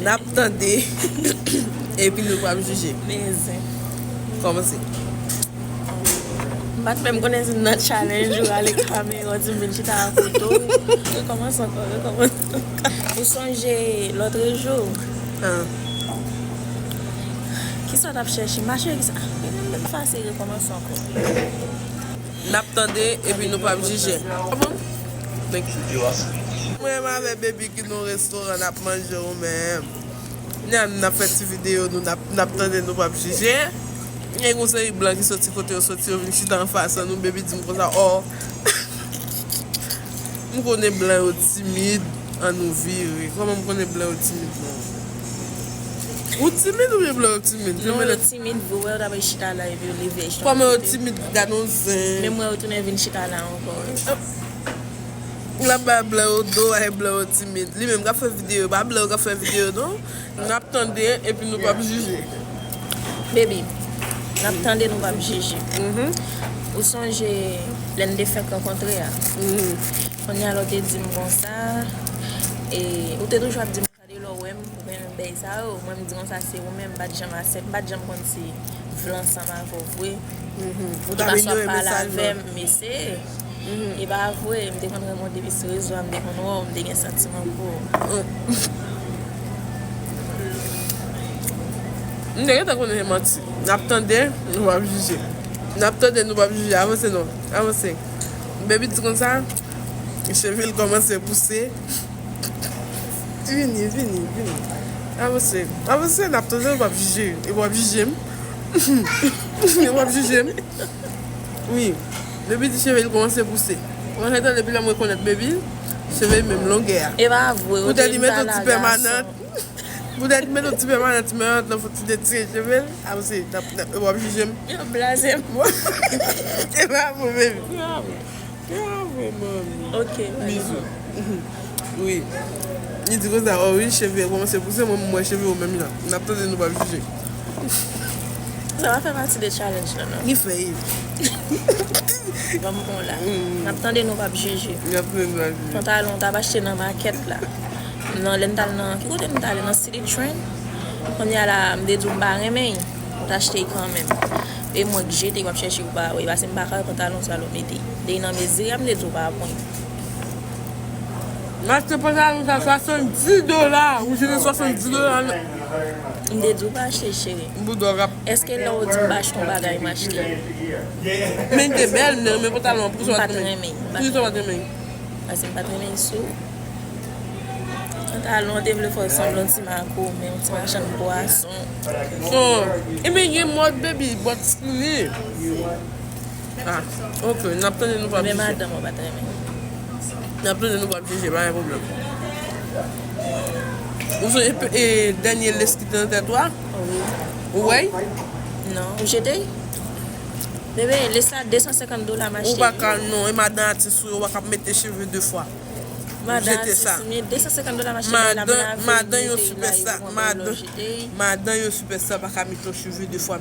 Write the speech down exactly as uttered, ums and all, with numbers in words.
N ap tande, epi nou p ap jije. Men zen. Kòmanse. M pa t menm konnen si m nan challenge ou ale kamera, ou di m vin chita a kote w. Rekòmanse ankò, rekòmanse ankò. Ou sonje lòtrejou? Ah. Kisa w t ap chèche? Mache, kisa? Ah, men menm fasi, rekòmanse ankò. N ap tande, epi nou p ap jije. Mwen avè Baby ki nan restoran, n ap manje ou menm. N ap, n ap fè ti videyo nou, n ap, n ap tande, nou p ap jije. Gen yon seri blan ki soti kote yo soti, yo vin chita anfas an nou, Baby di m konsa, oh. M konnen blan yo timid, an nou vire. Kòman m konnen blan yo timid non? Ou timid oubyen blan yo timid? Non, yo timid, vre, wè, yo ta pral chita la, epi yo leve, yo chita. Kòman yo timid, gad yon zen. Menm wè, yo tounen vin chita la ankò. L ap bay blan yo do, ay blan yo timid. Li menm k ap fè videyo, pa blan yo k ap fè videyo, non. N ap tande, epi nou p ap jije. Baby, n ap tande, nou p ap jije. Mhm. Ou sonje lè n te fèk rankontre a? Mhm. Kounye a, lè w te di m konsa, e, ou te toujou ap di m, gade lè w wè m, ou konn bèy sa yo. Mwen, m di konsa, se ou menm, m pa t janm aksepte, m pa t janm konn si vle ansanm avè w vre. Mhm. Ou ta vin voye mesaj avè m, mesye. Mhm. E pa vre, m te konn renmen w depi sou rezo a, m te konn wè w, m te gen santiman pou ou. M te gentan konnen se manti. N ap tande, nou p ap jije. N ap tande, nou p ap jije. Avanse non. Avanse. Baby di konsa, cheve l kòmanse pouse. Vini, vini, vini. Avanse. Avanse, n ap tande, nou p ap jije. E w ap jije m. E w ap jije m. Wi. Baby di cheve l kòmanse pouse. Mwen gentan depi lè mwen konèt Baby, cheve l menm longè a. E pa vre, ou te di m ta la gason. Poutèt li met yon ti pèmanan. Poutèt li met yon ti pèmanan, ti pèmanan nan fò ti detire cheve l. Avanse, n ap, n ap, w ap jije m. Yo blaze m. E pa vre, Baby. Bravo. Bravo, manmi. Ok, manmi. Bizou. Wi. Li di konsa, oh wi, cheve yo kòmanse pouse, mwen, mwen, cheve yo menm jan. N ap tande, nou p ap jije. Sa va fè pati de challenge la, non? Li fè, wi. Ban m bon la. Mm. N ap tande, nou p ap jije. N ap tande, nou p ap jije. Pantalon, w t ap achte nan makèt la. Nan, lè n t al nan, ki kote n t ale? Nan City Trend. Kounye a la, m te di w m pa renmen l. Ou t achte l kanmenm. E mwen k jete, w ap chèche ou pa wè. Paske m pa ka wè pantalon sa lè w mete. Depi nan mezi a, m te di w pa pran. M achte pantalon sa swasanndis dola. Ou jete swasanndis dola nan. M te di w pa achte, cheri. M pou dò rap. Èske lè w di m pa achte yon bagay, m achte? Men l te bèl, men, men pantalon an, poukisa w pa t renmen? Poukisa w pa t renmen? Paske m pa t renmen l sou. Pantalon an te vle fè w sanble yon ti mako, men yon ti machann pwason. So, ebyen gen mòd, baby, but skinny. Ah, ok, n ap tande, nou p ap jije. Men madanm ou pa t renmen. N ap tande, nou p ap jije, pa gen pwoblèm. Ou sonje, e, dènye lès ki te nan tèt ou a? Wi. Ou wè l? Non, ou jete l? Bebe, lès la de san senkant dola m achte. Ou pa ka, non, e madan atis ou yo, ou pa ka mete cheve de fwa. Madan atis, men de san senkant dola m achte bagay la, men avè l monte la, e ou konn lè w jete l. Madan yo sipèsta pa ka mete yon cheve de fwa.